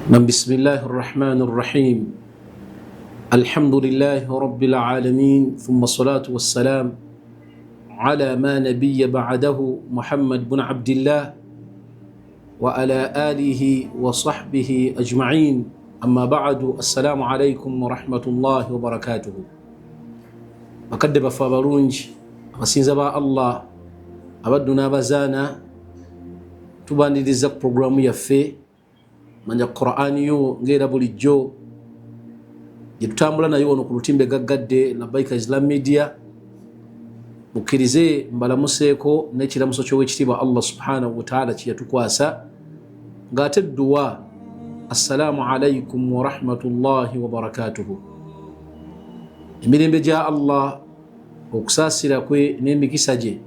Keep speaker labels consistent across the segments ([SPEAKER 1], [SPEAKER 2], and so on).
[SPEAKER 1] من بسم الله الرحمن الرحيم الحمد لله رب العالمين ثم الصلاة والسلام على ما نبي بعده محمد بن عبد الله وعلى آله وصحبه أجمعين أما بعد السلام عليكم ورحمة الله وبركاته. Bakadde baffe abalungi, abasinza ba Allah, abaddu n'abazaana, tubaniriza ku puroguramu yaffe Manya Qur'ani yo, ngaera bulijjo gyetutambula nayo wano ku lutimbe gaggadde Labaika Islam Media. Mukkirize mbalamuseeko n'ekiramuso ky'Owekitiibwa Allah subhanahu wataala kyeyatukwasa, ng'ate dduwa: assalaamu alaikum warahmatullahi wabarakatuhu. Emirembe gya Allah, okusaasira kwe n'emikisa gye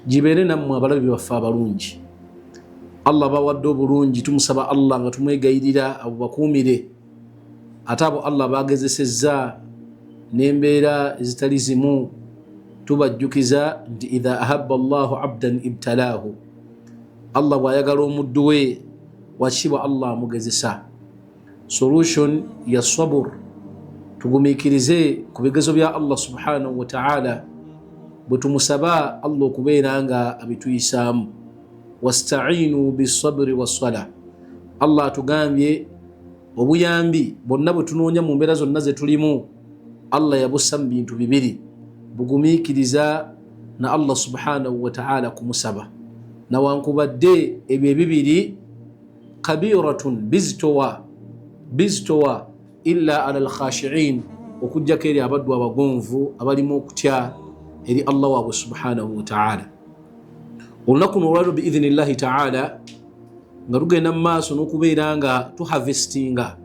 [SPEAKER 1] gibeere nammwe abalabi baffe abalungi. Allah bawadde obulungi, tumusaba Allah nga tumwegayirira abo bakuumire, ate abo Allah bagezesezza n'embeera ezitali zimu, tubajjukiza nti idha ahabba Allahu abdan ibtalaahu. Allah bw'ayagala omuddu we wakibwa, Allah amugezesa. Solution ya sabur, tugumiikirize ku bigezo bya Allah subhanahu wataala bwe tumusaba Allah okubeera nga abituyisaamu. Wastainu bisabiri wassala. Allah atugambye obuyambi bwonna bwe tunoonya mu mbeera zonna ze tulimu, Allah yabussa mu bintu bibiri: bugumiikiriza na Allah subhanahu wataala kumusaba. Nawankubadde ebyo ebibiri kabiratun, bizitowa, bizitowa, illa ala alkhashiin, okugjako eri abaddu abagonvu abalimu okutya eri Allah waabwe subhanahu wataala. Olunaku nolwaliro biidhinillahi taala nga tugenda mu maaso n'okubeera nga tuharvestinga,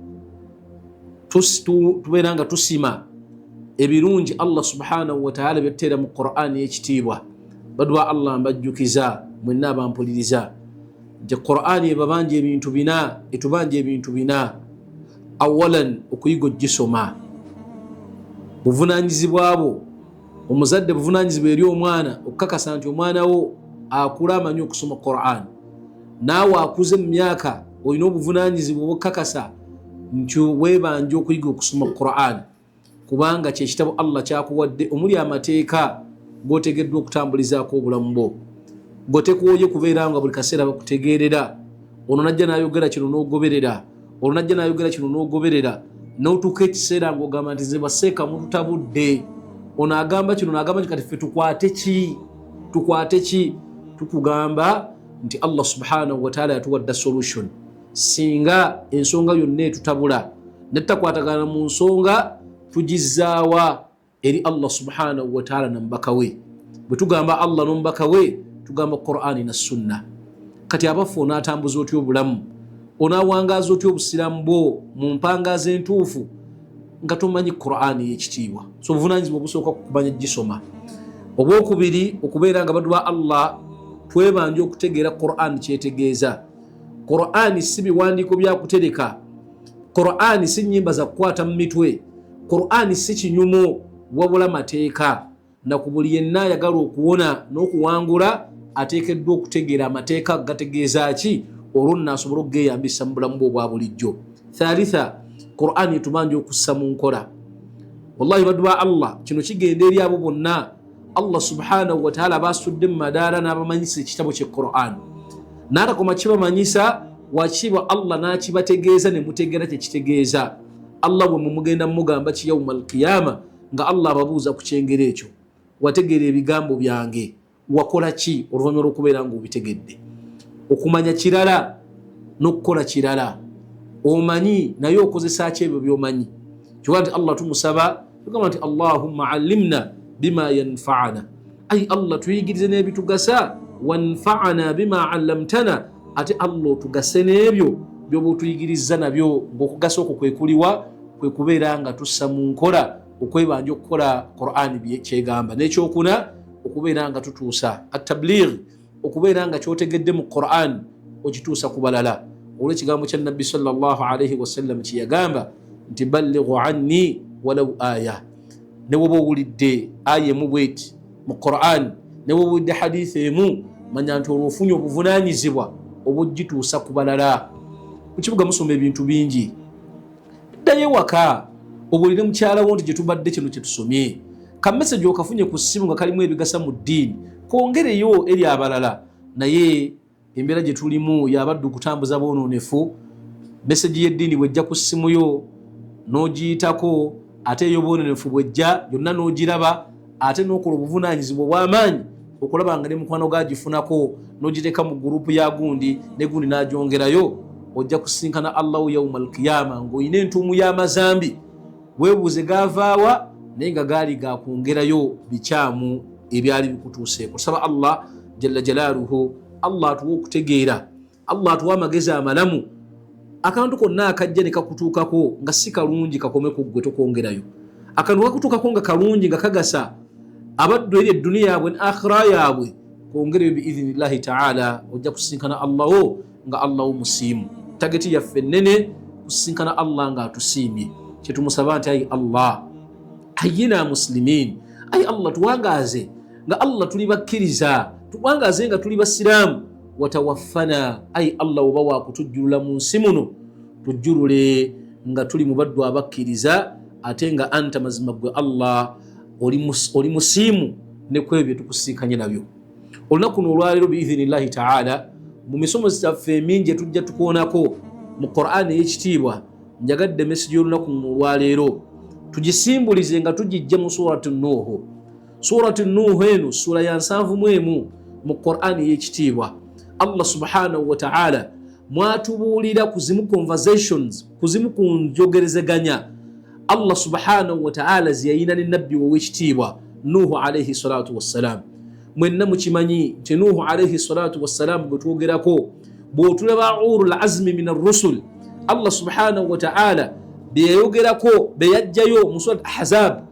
[SPEAKER 1] tubeera nga tusima ebirungi Allah subhanahu wataala byetuteera mu Qur'ani y'ekitiibwa. Badwa Allah, mbajjukiza mwenna abampuliriza nti Qur'ani ebabanja ebintu bina, etubanja ebintu bina. Awalan, okuyiga ogisoma buvunanyizibwa bwo omuzadde, buvunanyizibwa eri omwana okukakasa nti omwana wo akula amanyi okusoma Quran. Naawe akuze mu myaka olina obuvunanyizibwa obukakasa nti webanja okuyiga okusoma Quran, kubanga kyekitabo Allah kyakuwadde omuli amateeka gotegeddwa okutambulizaako obulamu bwo. Gotekwoye kubeera nga buli kaseera bakutegeerera, ono najja nayogera kino n'ogoberera, ono najja nayogera kino n'ogoberera, n'otuuka ekiseera ng'ogamba nti nze baseeka mututabudde, ono agamba kino nagamba nti kati ffe tukwate ki, tukwate ki? Tukugamba nti Allah subhanahu wataala yatuwadda solution. Singa ensonga yonna etutabula netutakwatagana mu nsonga, tugizaawa eri Allah subhanahu wataala namubaka we. Bwe tugamba Allah n'omubaka we, tugamba Qur'ani na Sunna. Kati abaffe, onaatambuza otya obulamu, onaawangaza otya obusiraamu bwo mu mpangaza entuufu nga tomanyi Qur'ani y'ekitiibwa? So obuvunanyizibwa obusooka kukumanya gisoma. Obwokubiri, okubeera nga baddu ba Allah twebanja okutegeera Qur'an kyetegeeza. Qur'ani si biwandiiko byakutereka, Qur'ani si nyimba za kukwata mu mitwe, Qur'ani si kinyumo, wabula mateeka. Na ku buli yenna ayagala okuwona n'okuwangula ateekeddwa okutegeera amateeka gategeeza ki, olwo nno asobole okugeyambisa mu bulamu bwe obwa bulijjo. Thalitha, Qur'ani etubanja okussa mu nkola. Wallahi baddu ba Allah, kino kigenda eri abo bonna Allah subhanahu wataala basudde mu madaala n'abamanyisa ekitabo kye Quran, n'atakoma kibamanyisa, wakiibwa Allah n'akibategeeza ne mutegeera kyekitegeeza. Allah bwe mumugenda mumugamba ki yauma alqiyama nga Allah ababuuza ku kyengero ekyo: wategeera ebigambo byange, wakola ki oluvannyuma lw'okubeera nga obitegedde? Okumanya kirala n'okukola kirala. Omanyi, naye okozesa ki ebyo byomanyi? Kyoba nti Allah tumusaba, tugamba nti allahumma allimna bima yanfaana, ai Allah tuyigirize n'ebitugasa, wanfaana bima allamtana, ate Allah otugase n'ebyo byoba otuyigiriza nabyo. Ngaokugasa okwo kwekuliwa? Kwe kubeera nga tussa mu nkola okwebanja okukola Qur'ani kyegamba. N'ekyokuna, okubeera nga tutuusa atabligh, okubeera nga kyotegedde mu Quran okituusa ku balala, olw'ekigambo kya Nabbi sallallahu alaihi wasallam kyeyagamba nti ballighu anni walau aya. Ne woba owulidde aya emu bweti mu Quran, ne woba owulidde haditha emu, manya nti olwo ofunye obuvunanyizibwa obugituusa ku balala. Mu kibuga musoma ebintu bingi. Ddayo ewaka obuulire mukyala wo nti gye tubadde kino kye tusomye. Ka message okafunye ku ssimu nga kalimu ebigasa mu ddiini, kwongereyo eri abalala. Naye embeera gye tulimu yabadde okutambuza boononefu. Meseji y'eddiini bw'ejja ku ssimu yo n'ogiyitako, ate ey'obwononefu bw'ejja yonna n'ogiraba, ate n'okola obuvunaanyizibwa obw'amaanyi okulaba nga ne mukwano gaagifunako n'ogiteeka mu gurupu ya gundi ne gundi n'agyongerayo, ojja kusinkana Allahu yauma alkiyama ng'olina entuumu y'amazambi. Weebuuze gaavaawa, naye nga gaali gakwongerayo bikyamu ebyali bikutuuseeko. Tusaba Allah jalla jalaaluhu, Allah atuwa okutegeera, Allah atuwa amagezi amalamu. Akantu konna akajja ne kakutuukako nga si kalungi, kakome ku ggwe, tokwongerayo. Akantu kakutuukako nga kalungi, nga kagasa abaddu eri edduniya yaabwe ne akhira yaabwe, kwongereyo biidhinillahi taala. Ojja kusinkana Allaho nga Allahu musiimu. Tageti yaffe ennene kusinkana Allah nga atusiimye. Kyetumusaba nti ayi Allah, hayina muslimin, ayi Allah tuwangaaze nga Allah tuli bakkiriza, tuwangaaze nga tuli basiraamu. Watawaffana, ayi Allah oba wakutujjulula mu nsi muno, tujjulule nga tuli mu baddu abakkiriza, ate nga anta, mazima gwe Allah oli musiimu ne ku ebyo byetukusinkanye nabyo. Olunaku luno olwaleero biidhinillahi taala, mu misomo gyaffe emingi etujja tukoonako mu Qur'ani ey'ekitiibwa, njagadde mesigi y'olunaku luno olwaleero tugisimbulize nga tugijja mu surati Nuuhu. Surati Nuuhu eno ssuula ya 71 mu Qur'ani ey'ekitiibwa. Allah subhanahu wa ta'ala mwatubuulira ku zimu conversations, ku zimu ku njogerezeganya Allah subhanahu wa ta'ala zeyayina ne nabbi we ow'ekitiibwa Nuuhu alaihi salatu wassalam. Mwenna mukimanyi nti Nuuhu alaihi salatu wassalam gwe twogerako, bw'otulaba urul azmi min arrusul, Allah subhanahu wa ta'ala byeyayogerako, beyajjayo mu surat Ahzab,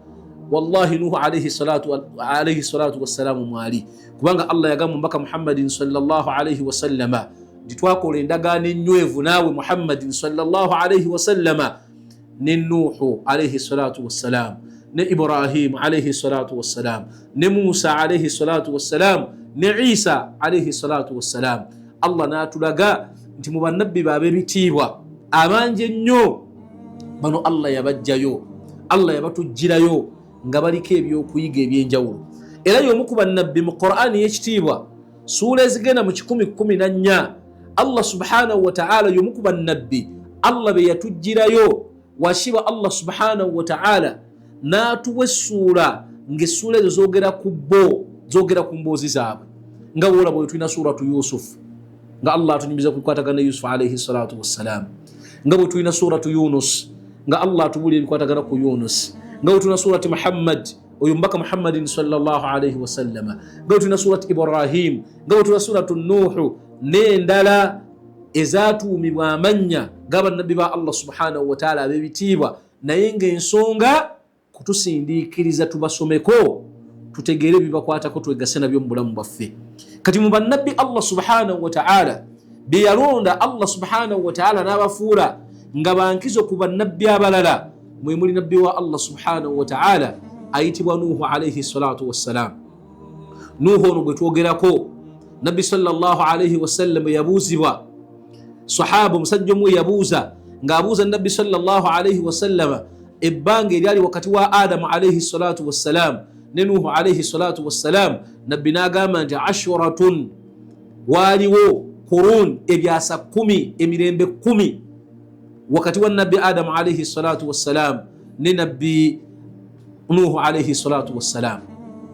[SPEAKER 1] wallahi Nuuhu alaihi salatu wassalamu mwali, kubanga Allah yagamba omubaka Muhammadin sallallahu alaihi wasallama nti twakola endagaano ennywevu naawe Muhammadin sallallahu alaihi wasallama ne Nuuhu alaihi salatu wassalam ne Ibrahimu alaihi salatu wassalam ne Musa alaihi salatu wassalam ne Isa alaihi salatu wassalam. Allah n'atulaga nti mu bannabbi baab'ebitiibwa abangi ennyo bano Allah yabajjayo, Allah yabatujjirayo nga baliko ebyokuyiga ebyenjawulo. Era y'omu ku bannabbi mu Qur'ani y'ekitiibwa, suula ezigenda mu 114, Allah subhanahu wa ta'ala y'omu ku bannabbi Allah be yatujjirayo. Washiba Allah subhanahu wa ta'ala n'atuwa essuula ng'essuula ezo zoogera ku bo, zoogera ku mboozi zaabwe, nga woolaba bwe tulina suratu Yusuf nga Allah atunyumiza ku bikwatagana ne Yusuf alaihi salatu wassalam, nga bwe tulina suratu Yunus nga Allah atubuulira ebikwatagana ku Yunus, nga bwe tulina surati Muhammad, oyo mubaka Muhammadin sallallahu alaihi wasallama, nga bwe tulina surati Ibrahim, nga bwe tulina suratu Nuuhu n'endala ezatuumibwa amannya g'abannabbi ba Allah subhanahu wataala ab'ebitiibwa, naye ng'ensonga kutusindiikiriza tubasomeko, tutegeere ebibakwatako, twegase nabyo mu bulamu bwaffe. Kati mu bannabbi Allah subhanahu wataala bye yalonda, Allah subhanahu wataala n'abafuula nga bankizo ku bannabbi abalala, mwe muli nabbi wa Allah subhanahu wataala ayitibwa Nuuhu alaihi salatu wassalam. Nuuhu ono gwe twogerako, nabbi sallallahu alaihi wasallam yabuuzibwa sahaba omusajja omu yabuuza, ng'abuuza nabbi sallallahu alaihi wasallama ebbanga eryali wakati wa Adamu alaihi salatu wassalam ne Nuuhu alaihi salatu wassalam. Nabbi n'agamba nti ashuratun, waaliwo kurun, ebyasa 10, emirembe 10 wakati wa nabbi Adamu alaihi salatu wassalam ne nabbi Nuuhu alaihi salatu wassalam.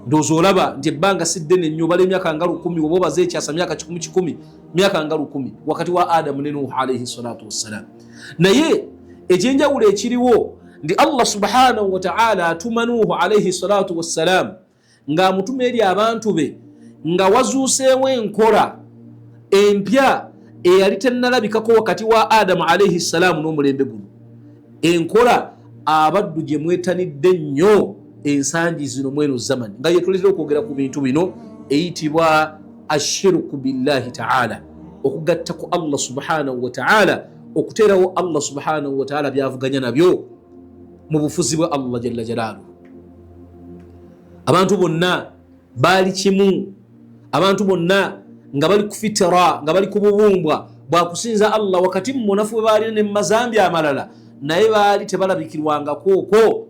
[SPEAKER 1] Ndowooza olaba nti ebbanga si ddene nnyo, obala emyaka nga 1000, oba obaze ekyasa myaka 100 100, myaka nga 1000 wakati wa Adamu ne Nuuhu alaihi salatu wassalam. Naye ekyenjawulo ekiriwo nti Allah subhanahu wataala atuma Nuuhu alaihi salatu wassalam ng'amutuma eri abantu be nga wazuuseewo enkola empya eyali tennalabikako wakati wa Adamu alaihi ssalaamu n'omulembe guno, enkola abaddu gye mwetanidde nnyo ensangi zino mweno zamani, nga yetuleetera okwogera ku bintu bino, eyitibwa ashiruku billahi taala, okugatta ku Allah subhanahu wataala, okuteerawo Allah subhanahu wataala byavuganya nabyo mu bufuzi bwa Allah jalla jalaaluhu. Abantu bonna baali kimu, abantu bonna nga bali ku fitira, nga bali ku bubumbwa Bwakusinza Allah wakati mu munafu bwe baalina ne mu mazambi amalala, naye baali tebalabikirwangako okwo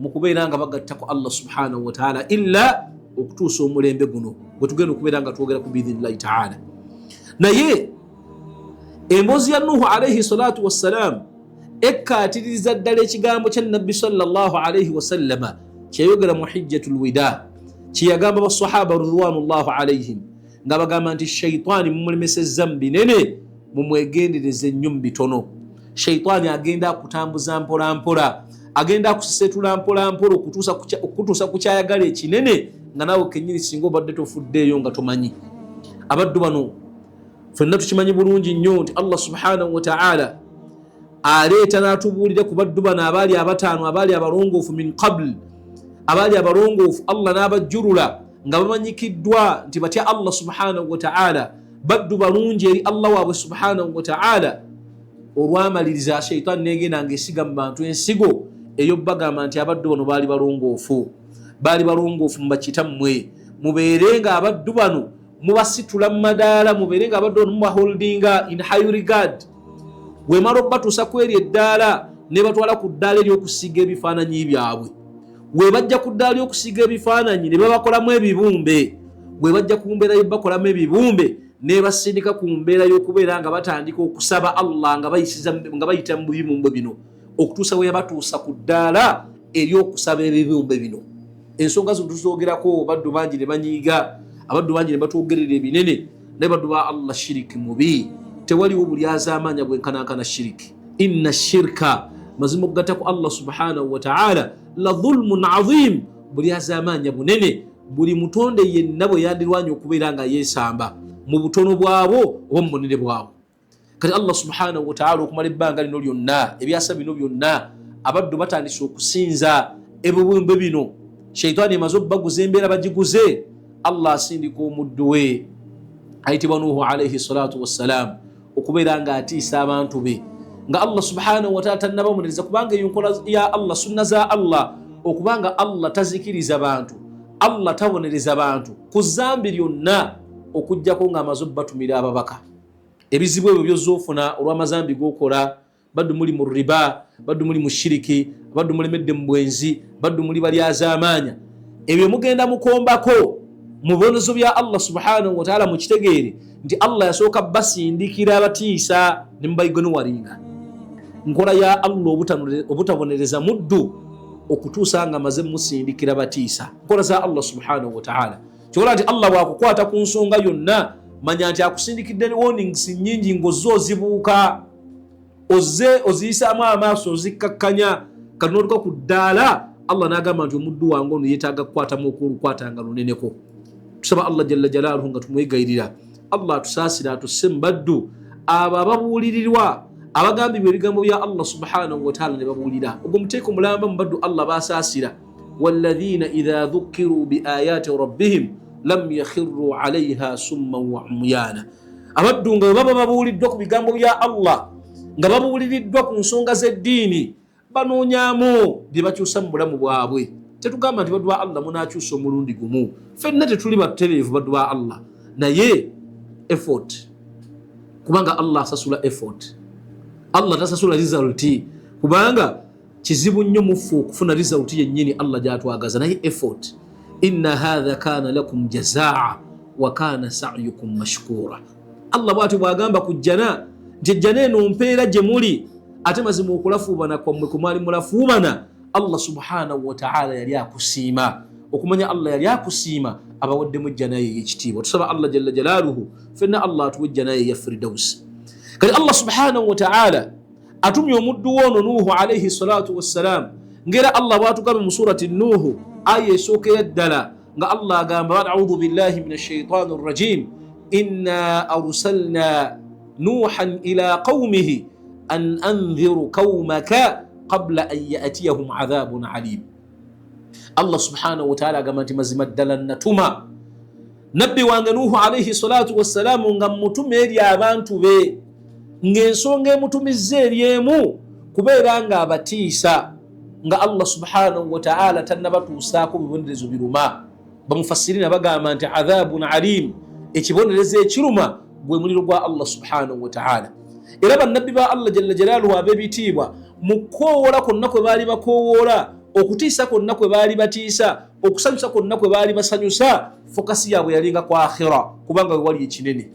[SPEAKER 1] mu kubeera nga bagattako Allah subhanahu wataala, illa okutuusa omulembe guno gwe tugenda okubeera nga twogera ku biidhinillahi taala. Naye emboozi ya Nuhu alaihi salatu wassalam ekkaatiriza ddala ekigambo kya Nabbi sallallahu alaihi wasallama kyeyayogera mu hijjatu lwida, kyeyagamba basahaba ridwanullahu alaihim, nga bagamba nti shaitaani mumulemesezza mu binene, mumwegendereze nnyo mu bitono. Shaitaani agenda akutambuza mpolampola, agenda akusesetula mpolampola okutuusa ku kyayagala ekinene, nga naawe kenyini singa obadde tofuddeeyo nga tomanyi. Abaddu bano fenna tukimanyi bulungi nnyo nti Allah subhanahu wataala aleeta n'atubuulira ku baddu bano abaali abataano, abaali abalongoofu min qabl, abaali abalongoofu, Allah n'abajjulula nga bamanyikiddwa nti batya Allah subhanahu wataala, baddu balungi eri Allah waabwe subhanahu wataala. Olwamaliriza shaitaani negenda nga esiga mu bantu ensigo ey'obagamba nti abaddu bano baali balongoofu, baali balongoofu mu bakitammwe, mubeere nga abaddu bano mubasitula mu madaala, mubeere nga abaddu bano mubaholdinga in high regard. Wemala obatuusa ku eri eddaala, ne batwala ku ddaala ery'okusiiga ebifaananyi byabwe. Webajja ku ddaala ly'okusiiga ebifaananyi ne babakolamu ebibumbe. Webajja ku mbeera yebakolamu ebibumbe, nebasindika ku mbeera y'okubeera nga batandika okusaba Allah nga bayita mu bibumbe bino, okutuusa we yabatuusa ku ddaala ery'okusaba ebibumbe bino. Ensonga zino tuzogerako, baddu bangi ne banyiiga, abaddu bangi ne batwogerera ebinene, naye baddu ba Allah, shiriki mubi. Tewaliwo bulyazaamaanya bwenkanankana shiriki. Inna shirka, mazima okugatta ku Allah subhanahu wataala, la dhulmun azim, bulyazaamaanya bunene. Buli mutonde yenna bwe yandirwanya okubeera nga yeesamba mu butono bwabwo oba mu bunene bwabwo. Kati Allah subhanahu wataala okumala ebbanga lino lyonna, ebyasa bino byonna, abaddu batandise okusinza ebibumbe bino, shaitaani emaze obbaguza embeera bagiguze. Allah asindika omuddu we ayitibwa Nuhu alaihi salatu wassalam okubeera nga atiisa abantu be, nga Allah subhanahu wataala tannabamunereza, kubanga eyo nkola ya Allah, sunna za Allah, okubanga Allah tazikiriza bantu, Allah tabonereza bantu ku zambi lyonna okugjako ng'amaze obbatumira ababaka. Ebizibu ebyo byozza ofuna olw'amazambi g'okola, baddu muli mu riba, baddu muli mu shiriki, baddu mulemedde mu bwenzi, baddu muli balyazaamaanya, ebyo mugenda mukombako mu bibonerezo bya Allah subhanahu wataala. Mukitegeere nti Allah yasooka basindikira abatiisa ne mubaignowaringa. Nkola ya Allah obutabonereza muddu okutuusa nga maze musindikira batiisa, nkola za Allah subhanahu wataala. Kyola nti Allah bwakukwata ku nsonga yonna, manya nti akusindikidde warnings nyingi, ng'ozze ozibuuka, ozze oziyisaamu amaaso, ozikkakkanya. Kati notuka ku ddaala Allah n'agamba nti omuddu wange ono yeetaaga kukwatamu okwolukwata nga luneneko. Tusaba Allah jalla jalaaluhu, nga tumwegayirira, Allah atusaasira, atusse mu baddu abo ababuulirirwa, abagambibwa ebigambo bya Allah subhanahu wataala ne babuulira. Ogwo muteeko mulamba mu baddu Allah basaasira, walladhina idha dhukiru biayati rabbihim lam yakhiru alaiha summan wa umyana. Abaddu nga bwe baba babuuliddwa ku bigambo bya Allah, nga babuuliriddwa ku nsonga z'eddiini, banoonyamu bye bakyusa mu bulamu bwabwe. Tetugamba nti baddu ba Allah munakyusa omulundi gumu, ffenna tetuli batereevu baddu ba Allah, naye effort, kubanga Allah asasula effort, Allah tasasula result, kubanga kizibu nnyo muffe okufuna result yennyini Allah gyatwagaza, naye effort. Inna hatha kana lakum jazaa wa kana sayukum mashkura. Allah bwatyo bwagamba ku jjana nti ejjana eno mpeera gye muli, ate mazima okulafuubana kwammwe kumwali mulafuubana, Allah subhanahu wataala yali akusiima. Okumanya Allah yali akusiima, abawaddemu ejjana ye ey'ekitiibwa. Tusaba Allah jalla jalaaluhu fenna Allah atuwa ejjana ye eya Firdausi. Kati Allah subhanahu wataala atumye omuddu woono Nuuhu alaihi salatu wassalam, ngera Allah bwatugambye mu surati Nuuhu aya esookera ddala, nga Allah agamba, audhu billahi min ashaitani rrajim, inna arsalna nuuhan ila qaumihi an andhiru qaumaka qabla an yatiyahum adhabun alim. Allah subhanahu wataala agamba nti mazima ddala natuma nabbi wange Nuuhu alaihi salatu wassalamu, nga mutuma eri abantu be, ng'ensonga emutumizza eri emu, kubeera nga abatiisa nga Allah subhanahu wataala tannabatuusaako bibonerezo biruma. Bamufasirina bagamba nti adhabun alim, ekibonerezo ekiruma. Gwe muliro gwa Allah subhanahu wataala. Era bannabbi ba Allah jalla jalaaluhu ab'ebitiibwa, mu kukowoola kwonna kwe baali bakoowoola, okutiisa kwonna kwe baali batiisa, okusanyusa kwonna kwe baali basanyusa, focus yaabwe yalinga ku akhira, kubanga we wali ekinene.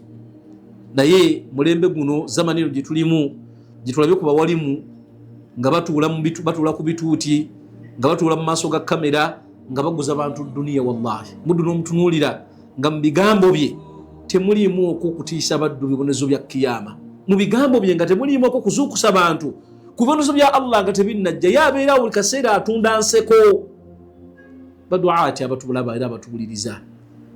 [SPEAKER 1] Naye mulembe guno, zamani eno gye tulimu, gye tulabye ku bawalimu nga batuula ku bituuti, nga batuula mu maaso ga kamera, nga baguza bantu duniya, wallahi muddu n'omutunuulira nga mu bigambo bye temuliimu okwo okutiisa baddu bibonezo bya kiyama, mu bigambo bye nga temuliimu okwo okuzuukusa bantu ku bibonezo bya Allah nga tebinnajja. Ye abeera buli kaseera atunda nseko. Baduaati abatulaba era abatuwuliriza,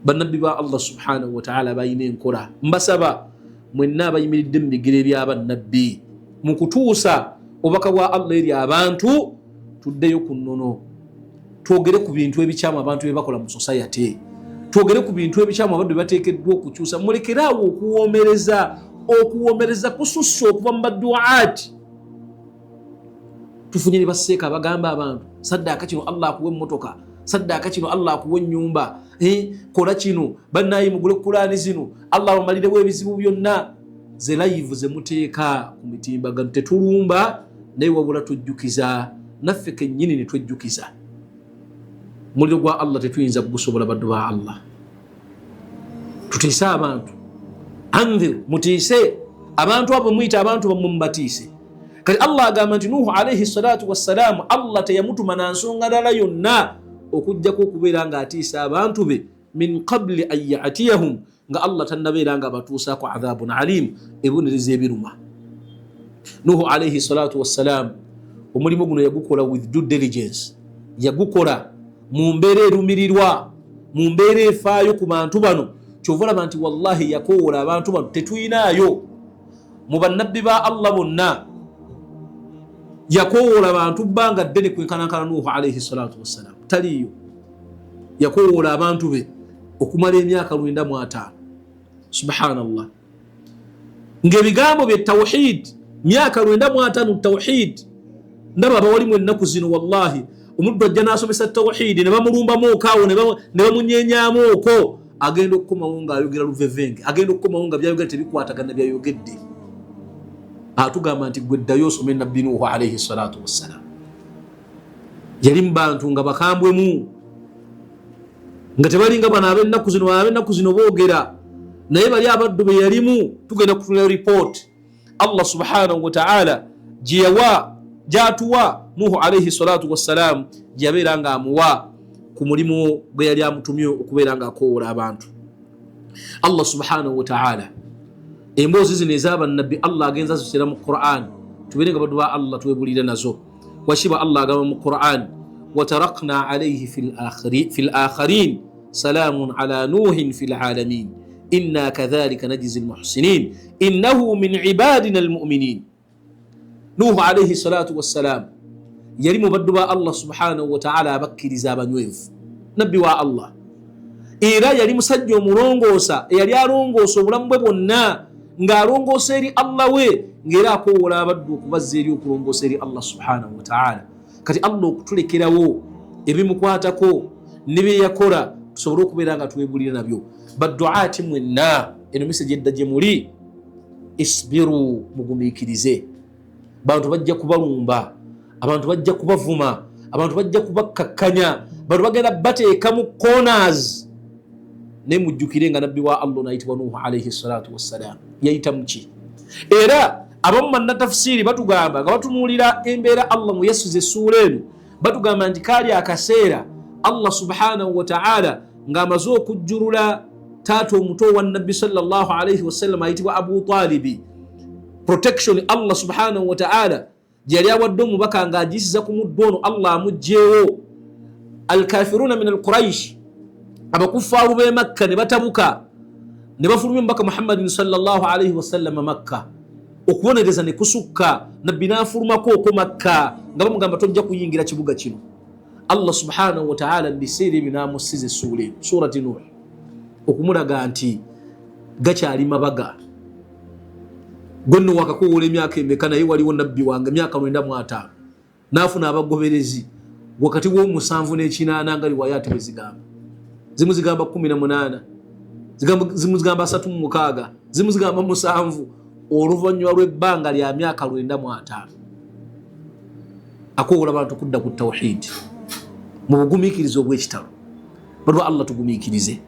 [SPEAKER 1] bannabbi ba Allah subhanahu wataala balina enkola. Mbasaba mwenna abayimiridde mu bigere byabannabbi mu kutuusa obubaka bwa Allah eri abantu, tuddeyo ku nnono, twogere ku bintu ebikyamu abantu bye bakola mu society, twogere ku bintu ebikyamu abadde bateekeddwa okukyusa. Mulekeraawo okuwoomereza. Okuwoomereza kususse okuva mu baduaati. Tufunye ne baseeka abagamba abantu, "Saddaaka kino, Allah akuwa emmotoka. Saddaaka kino, Allah akuwa ennyumba. Kola kino, bannayi, mugule kulaani zino, Allah bamalirewo ebizibu byonna." Ze live zemuteeka ku mitimbagano, tetulumba, naye wabula tujjukiza naffe kennyini ne twejjukiza. Muliro gwa Allah tetuyinza kugusobola. Baddu ba Allah, tutiise abantu. Andhir, mutiise abantu abo muyita abantu bammwe, mubatiise. Kati Allah agamba nti Nuhu alaihi salatu wassalaamu, Allah teyamutuma na nsonga ndala yonna okugjako okubeera ng'atiisa abantu be, min qabli an yatiyahum, nga Allah tannabeera nga abatuusaako adhabun alim, ebibonerezo ebiruma. Nuhu alaihi salatu wassalaamu omulimu guno yagukola with due diligence, yagukola mu mbeera erumirirwa, mu mbeera efaayo ku bantu bano. Kyova olaba nti wallahi yakowoola abantu bano. Tetuyinaayo mu bannabbi ba Allah bonna yakowoola bantu bbanga ddene kwenkanankana Nuhu alaihi salatu wassalaamu. Taliiyo. Yakowoola abantu be okumala emyaka 95. Subhanallah, ng'ebigambo bye tawhid, myaka 95 tawhid. Ndaba abawalimu ennaku zino, wallahi omuddu ajja n'asomesa tawhidi ne bamulumbamu okaawo, ne bamunyenyamu okwo. Agenda okukomawo ng'ayogera luvevenge, agenda okukomawo nga byayogera tebikwatagana. Byayogedde atugamba nti gwe ddayo osome nabbi Nuhu alaihi salatu wassalam. Yali mu bantu nga bakambwemu, nga tebalinga bano ab'ennaku zino. Bano ab'ennaku zino boogera, naye bali abaddu be yalimu. Tugenda kutunula report Allah subhanahu wataala gyeyawa, gyatuwa Nuhu alaihi salatu wassalam, gyeyabeera nga amuwa ku mulimu gwe yali amutumye okubeera nga akowoola abantu. Allah subhanahu wataala, emboozi zino ez'abannabbi Allah agenza zitera mu Quran, tubeere nga baddu ba Allah twebulire nazo. Wakiba Allah agamba mu Quran, "Watarakna alaihi fi lakharin, salamun ala Nuhin fi lalamin, inna kadhalika najzi lmuhsinin, innahu min ibadina almuminin." Nuhu alaihi salatu wassalam yali mu baddu ba Allah subhanahu wataala abakkiriza abanywevu, nabbi wa Allah, era yali musajja omulongoosa eyali alongoosa obulamu bwe bwonna ng'alongoosa eri Allah we, ng'era akowoola abaddu okubazza eri okulongoosa eri Allah subhanahu wataala. Kati Allah okutulekerawo ebimukwatako ne byeyakola, tusobole okubeera nga twebulira nabyo. Baduaati mwenna, eno message edda gye muli. Isbiru, mugumiikirize. Bantu bajja kubalumba, abantu bajja kubavuma, abantu bajja kubakkakkanya, bantu bagenda bateeka mu corners, naye mujjukire nga nabbi wa Allah nayitibwa Nuhu alaihi salatu wassalam yayita muki. Era abamu bannatafsiiri batugamba nga batunuulira embeera Allah mu yasuza essuula eno, batugamba nti kaali akaseera Allah subhanahu wataala ng'amaze okujjulula taata omuto wa nabbi sallallahu alaihi wasallam ayitibwa Abu Talibi. Protection Allah subhanahu wataala gyeyali awadde omubaka ng'agiyisiza ku muddu ono, Allah amugjeewo. Alkafiruna min alquraish, abakufaaru b'e Makka, ne batabuka ne bafulumya omubaka Muhammadin sallallahu alaihi wasallama Makka. Okubonereza ne kusukka, nabbi n'afulumako oko Makka nga bamugamba, "Tojja kuyingira kibuga kino." Allah subhanahu wataala mu biseera ebyo n'amussiza essuula eno, Surati Nuh, okumulaga nti gakyali mabaga. Gwe nno wakakowoola emyaka emeka? Naye waliwo nabbi wange emyaka 95 n'afuna abagoberezi wakati w'omusanvu n'ekinaana, nga riwayaati bwe zigamba. Zimu zigamba 18. Zimu zigamba 36, zimu zigamba 7, oluvannyuma lw'ebbanga lya myaka 95 akowola abantu kudda ku tawhidi mu bugumiikiriza obw'ekitalo. Balwa Allah, tugumiikirize,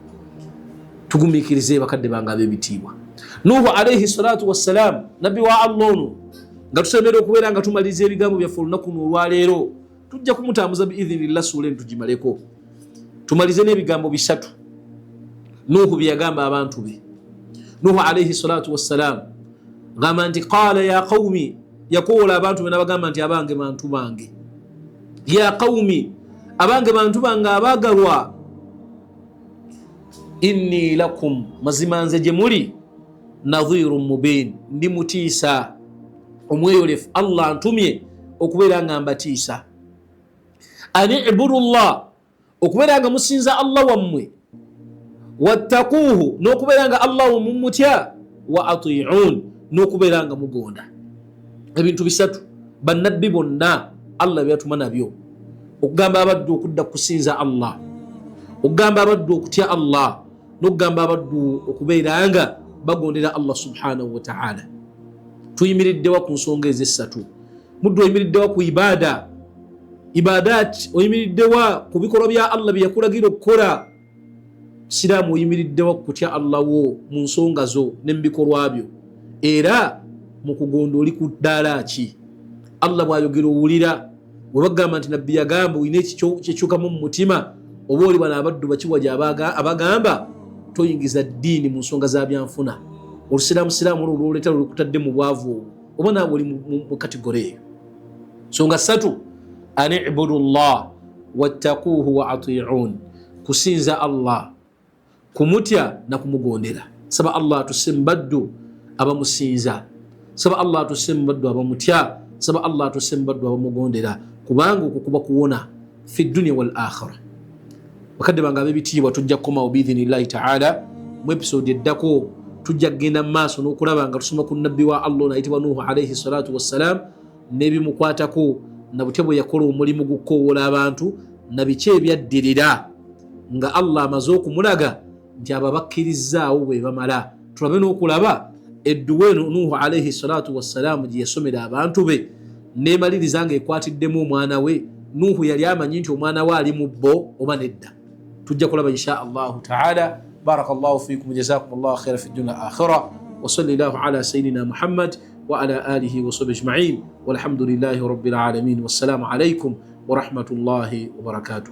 [SPEAKER 1] tugumiikirize bakadde bange ab'ebitiibwa. Nuhu alaihi salatu wassalam, nabbi wa Allah ono, nga tusemera okubeera nga tumaliriza ebigambo byaffe olunaku luno olwaleero, tujja kumutambuza biidhinillah suula eno tugimaleko, tumalize n'ebigambo bisatu Nuhu bye yagamba abantu be. Nuhu alaihi salatu wassalam gamba nti qala ya qaumi, yakowoola abantu be nabagamba nti abange bantu bange, ya qaumi, abange bantu bange abaagalwa, inni lakum, mazima nze gye muli, nadhiru mubin, ndi mutiisa omweyolefu, Allah ntumye okubeera nga mbatiisa, an ibudu llah, okubeera nga musinza Allah wammwe, wattakuuhu, n'okubeera nga Allah mumutya, wa atiun, n'okubeera nga mugonda. Ebintu bisatu bannabbi bonna Allah byatuma nabyo: okugamba abaddu okudda kusinza Allah, okugamba abaddu okutya Allah, n'okugamba abaddu okubeera nga bagondera Allah subhanahu wataala. Tuyimiriddewa ku nsonga ezo essatu? Muddu, oyimiriddewa ku ibaada, ibadat? Oyimiriddewa ku bikolwa bya Allah bye yakulagira okukola? Siraamu, oyimiriddewa ku kutya Allah wo mu nsonga zo ne mu bikolwa byo? Era mu kugonda oli ku ddaala ki? Allah bw'ayogera owulira? Bwe bagamba nti nabbi yagamba, olina ekyekyukamu mu mutima? Oba oli bano abaddu bakiwaja abagamba toyingiza ddiini mu nsonga za byanfuna, olusiraamu siraamu olwo lwoleeta lwekutadde mu bwavu obwo, oba naawe oli mu kategore eyo? Nsonga ssatu: an ibudu llah wattakuuhu wa atiun, kusinza Allah, kumutya na kumugondera. Saba Allah atuse mu baddu abamusinza, saba Allah atuse mu baddu abamutya, saba Allah atuse mu baddu abamugondera, kubanga okwo kuba kuwona fi dunia wal akhira. Bakadde bange ab'ebitiibwa, tujja kukomawo biidhinillahi taala mu episode eddako. Tujja kugenda mu maaso n'okulaba nga tusoma ku nabbi wa Allah ono ayitibwa Nuhu alaihi salatu wassalam n'ebimukwatako, na butya bwe yakola omulimu gw'okukowoola abantu, na biki ebyaddirira nga Allah amaze okumulaga nti abo abakkirizzaawo bwe bamala. Tulabe n'okulaba edduwa eno Nuhu alaihi salatu wassalaamu gye yasomera abantu be neemaliriza nga ekwatiddemu omwana we. Nuhu yali amanyi nti omwana we ali mu bo oba nedda? Tujja kulaba insha Allahu taala. Baraka llahu fikum, jazakum llahu khaira fi dunia akhira, wasalli llahu ala sayidina Muhammad wa ala alihi wasahbi ajmain, walhamdulillahi rabbil alamin, wassalamu alaikum warahmatullahi wabarakatuh.